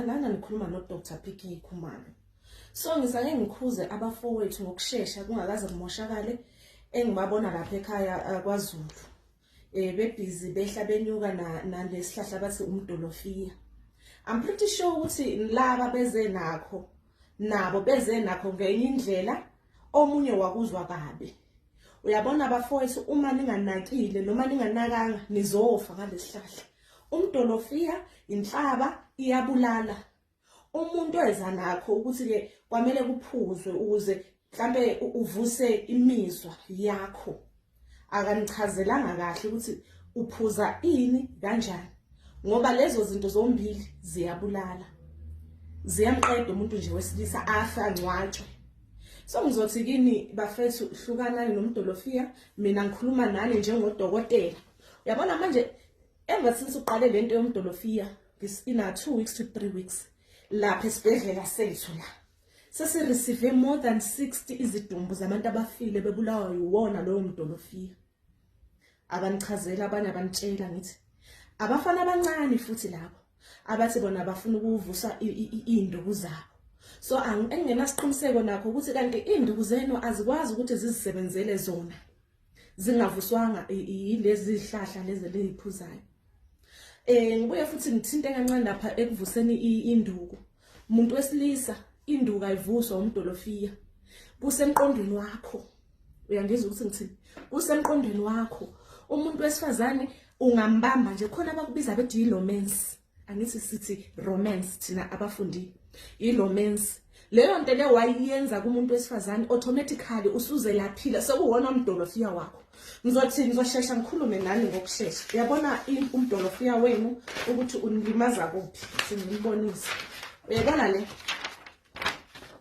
Lana nikhuluma noDr PK Khumalo. So ngisake ngikhuze abafowethu ngokushesha kungakaze kumoshakale engibabona lapha ekhaya kwaZulu. Eh bebhizi behla benyuka na nalesihlahla bathi umdolofiya. I'm pretty sure ukuthi laba beze nakho nabo beze nakho ngenye indlela omunye wakuzwa kabi. Uyabona bafowethu uma ninganakile noma ninganakanga nizofa ngalesihlahla. Umdolofiya inhlaba iyabulala. Umuntu eza nakho ukuthi ke kwamele kuphuzwe ukuze mhlambe uvuse imizwa yakho. Akanichazelanga kahle ukuthi uphuza ini kanjani ngoba lezo zinto zombili ziyabulala. Ziyamqeda umuntu nje wesilisa afe angcwatshwe. So ngizothi kini bafethu hlukanani nomdolofiya mina ngikhuluma nani njengodokotela. Uyabona manje ever since uqale lento yomdolofiya this in a 2 weeks to 3 weeks lapha esibhedlela sethu la sesi receive more than 60 izidumbu zabantu abafile bebulawa yiwona lowo mdolofiya. Abanichazela abanye abanitshela ngithi abafana abancane futhi labo abathi bona bafuna ukuvusa iy'nduku zabo so engingenasiqiniseko nakho ukuthi kanti iy'nduku zenu azikwazi ukuthi zizisebenzele zona zingavuswanga yilezi zihlahla lezi leyiphuzayo. Eh ngibuye futhi ngithinte kancane lapha ekuvuseni induku. Umuntu wesilisa induku ayivuswa umdolofiya. Kusemqondweni wakho. Uyangizwa ukuthi ngithini? Kusemqondweni wakho. Umuntu wesifazane ungambamba nje khona abakubiza bethi yi-romance. Angithi sithi romance thina abafundile. I-romance leyo nto le wayenza kumuntu wesifazane automatically usuzelaphile sekuwona umdolofiya wakho. Ngizothi ngizoshesha ngikhulume nani ngokushesha. Uyabona umdolofiya wenu ukuthi unilimaza kuphi, sengimubonise. Uyabona le?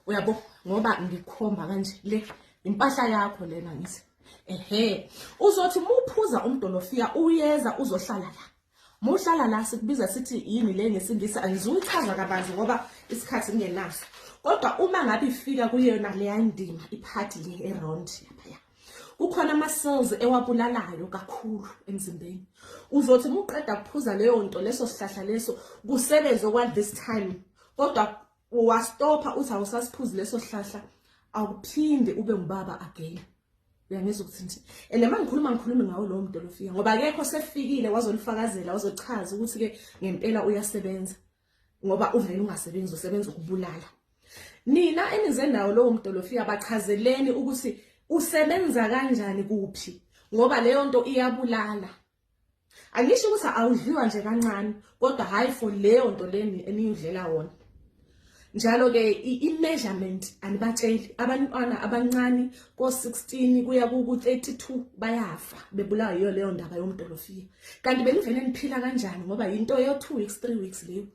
Uyabo ngoba ngikhomba kanje le impahla yakho lena ngithi. Ehhe, uzothi muphuza umdolofiya uyeza uzohlala la. Muhlala la sikubiza sithi yini le ngesingisi angizuyichaza kabanzi ngoba isikhathi kungenaso. Kodwa uma ngabe ifika kuyona leya ndima iphathi le eround laphaya. Kukhona ama-cells ewabulalayo kakhulu emzimbeni. Uzothi uma uqeda kuphuza leyo nto leso sihlahla leso kusebenze kwa this time kodwa wastopha uthi awusasiphuzi leso sihlahla awuphinde ube ngubaba again. Uyangizwa ukuthi nje and uma ngikhuluma ngikhulumi ngawo lowo muntu olofika ngoba akekho sefikile wazolifakazela wazochaza ukuthi ke ngempela uyasebenza ngoba uvele ungasebenzi usebenza ukubulala. Nina enize nawo lowo mdolofiya bachazeleni ukuthi usebenza kanjani kuphi ngoba leyo nto iyabulala. Angisho ukuthi awudliwa nje kancane kodwa hayi for leyo nto leni eniyidlela wona. Njalo ke i-measurement anibatsheli abantwana abancane ko-16 kuya ku-32 bayafa bebulawa yiyo leyo ndaba yomdolofiya. Kanti benivele niphila kanjani ngoba yinto yo-2 weeks 3 weeks leyo.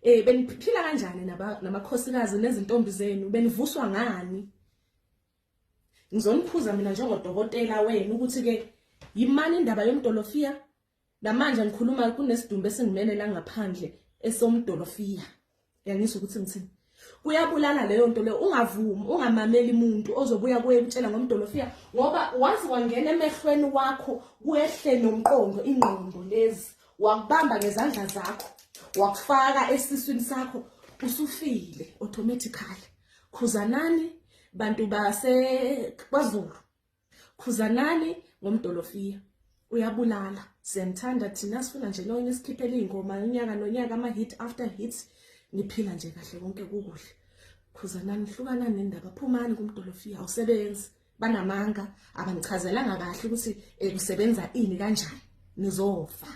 Eh beniphila kanjani namakhosikazi nezintombi zenu benivuswa ngani? Ngizoniphuza mina njengodokotela wenu ukuthi ke yimani indaba yomdolofiya. Namanje ngikhuluma kunesidumbu esingimele la ngaphandle esomdolofiya. Uyangizwa ukuthi ngithini? Kuyabulala leyo nto leyo, ungavumi, ungamameli umuntu ozobuya kuye kutshela ngomdolofiya ngoba once wangena emehlweni wakho kwehle nomqondo, ingqondo lezi wakubamba ngezandla zakho wakufaka esiswini sakho usufile automatically. Khuzanani bantu base kwaZulu. Khuzanani ngomdolofiya uyabulala. Siyanithanda thina sifuna nje nonke nisikhiphele iy'ngoma unyaka nonyaka ama-hit after hit niphila nje kahle konke kukuhle. Khuzanani hlukanani nendaba phumani kumdolofiya awusebenzi banamanga abanichazelanga kahle ukuthi kusebenza ini kanjani nizofa.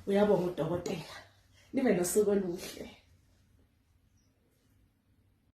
Uyabonga udokotela. Nibe nosuku oluhle.